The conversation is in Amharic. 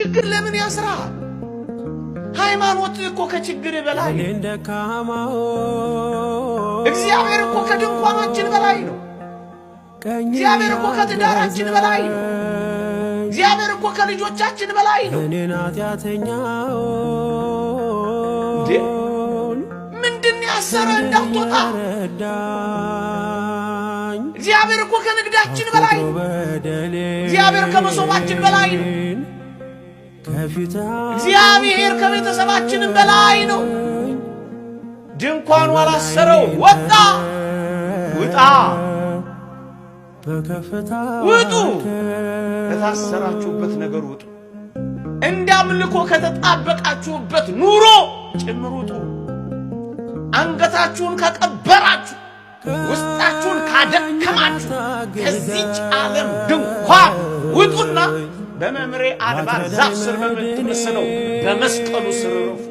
ችግር ለምን ያስራል? ሃይማኖት እኮ ከችግር በላይ ነው። እግዚአብሔር እኮ ከድንኳናችን በላይ ነው። እግዚአብሔር እኮ ከትዳራችን በላይ ነው። እግዚአብሔር እኮ ከልጆቻችን በላይ ነው። እንዴ፣ ምንድን ያሰረ እንዳትወጣ? እግዚአብሔር እኮ ከንግዳችን በላይ ነው። እግዚአብሔር ከመሶባችን በላይ ነው። እግዚአብሔር ከቤተሰባችንም በላይ ነው። ድንኳኑ አላሰረው፣ ወጣ። ውጣ፣ ውጡ፣ ከታሰራችሁበት ነገር ውጡ። እንዳምልኮ ከተጣበቃችሁበት ኑሮ ጭምር ውጡ። አንገታችሁን ከቀበራችሁ፣ ውስጣችሁን ካደከማችሁ ከዚች ዓለም ድንኳን ውጡና በመምሬ አድባር ዛፍ ስር በምትመስለው በመስቀሉ ስር እረፉ።